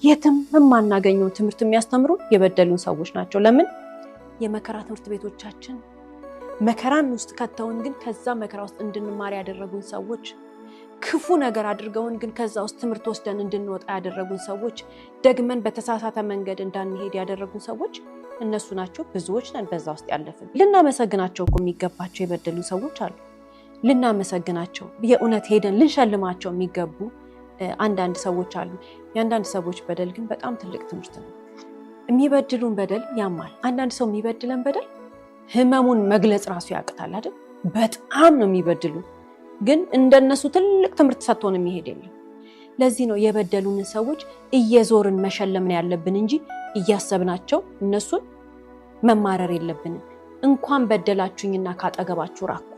የትም የማናገኘውን ትምህርት የሚያስተምሩ የበደሉን ሰዎች ናቸው። ለምን? የመከራ ትምህርት ቤቶቻችን መከራን ውስጥ ከተውን ግን ከዛ መከራ ውስጥ እንድንማር ያደረጉን ሰዎች፣ ክፉ ነገር አድርገውን ግን ከዛ ውስጥ ትምህርት ወስደን እንድንወጣ ያደረጉን ሰዎች፣ ደግመን በተሳሳተ መንገድ እንዳንሄድ ያደረጉን ሰዎች እነሱ ናቸው። ብዙዎች ነን በዛ ውስጥ ያለፍን። ልናመሰግናቸው እኮ የሚገባቸው የበደሉ ሰዎች አሉ። ልናመሰግናቸው፣ የእውነት ሄደን ልንሸልማቸው የሚገቡ አንዳንድ ሰዎች አሉ። የአንዳንድ ሰዎች በደል ግን በጣም ትልቅ ትምህርት ነው። የሚበድሉን በደል ያማል። አንዳንድ ሰው የሚበድለን በደል ህመሙን መግለጽ ራሱ ያቅታል አይደል? በጣም ነው የሚበድሉ። ግን እንደነሱ ትልቅ ትምህርት ሰጥቶን የሚሄድ የለም። ለዚህ ነው የበደሉንን ሰዎች እየዞርን መሸለም ነው ያለብን እንጂ እያሰብናቸው እነሱን መማረር የለብንም። እንኳን በደላችሁኝና ካጠገባችሁ ራኩ።